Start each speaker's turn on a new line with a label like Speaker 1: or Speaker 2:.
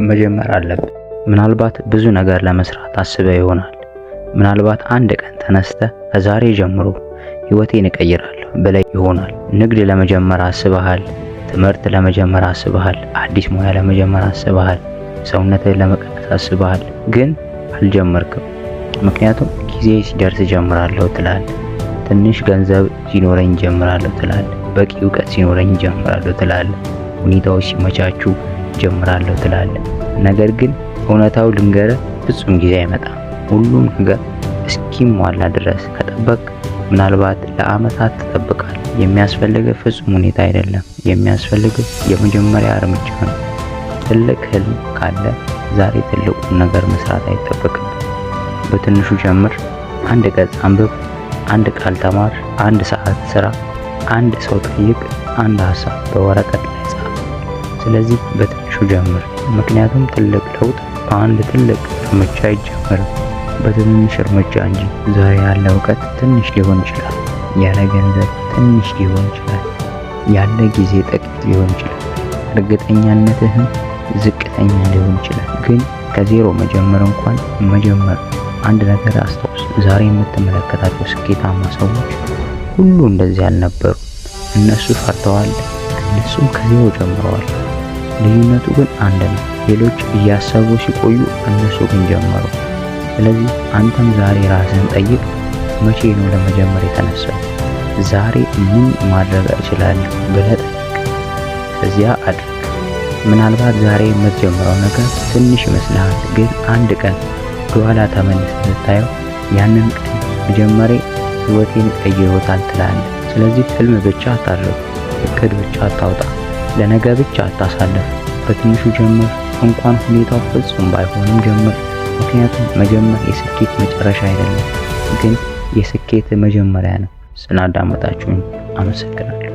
Speaker 1: መጀመር አለብህ። ምናልባት ብዙ ነገር ለመስራት አስበህ ይሆናል። ምናልባት አንድ ቀን ተነስተህ ከዛሬ ጀምሮ ህይወቴን እቀይራለሁ ብለህ ይሆናል። ንግድ ለመጀመር አስበሃል። ትምህርት ለመጀመር አስበሃል። አዲስ ሙያ ለመጀመር አስበሃል። ሰውነትህን ለመቀነስ አስበሃል። ግን አልጀመርክም። ምክንያቱም ጊዜ ሲደርስ እጀምራለሁ ትላለህ። ትንሽ ገንዘብ ሲኖረኝ እጀምራለሁ ትላለህ። በቂ እውቀት ሲኖረኝ እጀምራለሁ ትላለህ። ሁኔታዎች ሲመቻቹ እጀምራለሁ ትላለህ። ነገር ግን እውነታው ልንገርህ፣ ፍጹም ጊዜ አይመጣም። ሁሉም ነገር እስኪሟላ ድረስ ከጠበቅ ምናልባት ለአመታት ትጠብቃለህ። የሚያስፈልግህ ፍጹም ሁኔታ አይደለም። የሚያስፈልግህ የመጀመሪያ እርምጃ ነው። ትልቅ ህልም ካለ ዛሬ ትልቁን ነገር መስራት አይጠበቅብህም። በትንሹ ጀምር። አንድ ገጽ አንብብ፣ አንድ ቃል ተማር፣ አንድ ሰዓት ስራ፣ አንድ ሰው ጠይቅ፣ አንድ ሀሳብ በወረቀት ላይ ጻፍ። ስለዚህ በትንሹ ጀምር። ምክንያቱም ትልቅ ለውጥ በአንድ ትልቅ እርምጃ አይጀምርም፣ በትንንሽ እርምጃ እንጂ። ዛሬ ያለ እውቀት ትንሽ ሊሆን ይችላል፣ ያለ ገንዘብ ትንሽ ሊሆን ይችላል፣ ያለ ጊዜ ጥቂት ሊሆን ይችላል፣ እርግጠኛነትህም ዝቅተኛ ሊሆን ይችላል። ግን ከዜሮ መጀመር እንኳን መጀመር። አንድ ነገር አስታውስ፣ ዛሬ የምትመለከታቸው ስኬታማ ሰዎች ሁሉ እንደዚህ አልነበሩ። እነሱ ፈርተዋል፣ እነሱም ከዜሮ ጀምረዋል። ልዩነቱ ግን አንድ ነው። ሌሎች እያሰቡ ሲቆዩ፣ እነሱ ግን ጀመሩ። ስለዚህ አንተም ዛሬ ራስህን ጠይቅ፣ መቼ ነው ለመጀመር የተነሳው? ዛሬ ምን ማድረግ እችላለሁ ብለህ ጠይቅ። ከዚያ አድርግ። ምናልባት ዛሬ የምትጀምረው ነገር ትንሽ ይመስልሃል፣ ግን አንድ ቀን ወደኋላ ተመልሰህ ስታየው ያንን ቀን መጀመሬ ህይወቴን ቀይሮታል ትላለህ። ስለዚህ ህልም ብቻ አታድርግ፣ እቅድ ብቻ አታውጣ፣ ለነገ ብቻ አታሳልፍ። በትንሹ ጀምር። እንኳን ሁኔታው ፍጹም ባይሆንም ጀምር። ምክንያቱም መጀመር የስኬት መጨረሻ አይደለም፣ ግን የስኬት መጀመሪያ ነው። ስላዳመጣችሁኝ አመሰግናለሁ።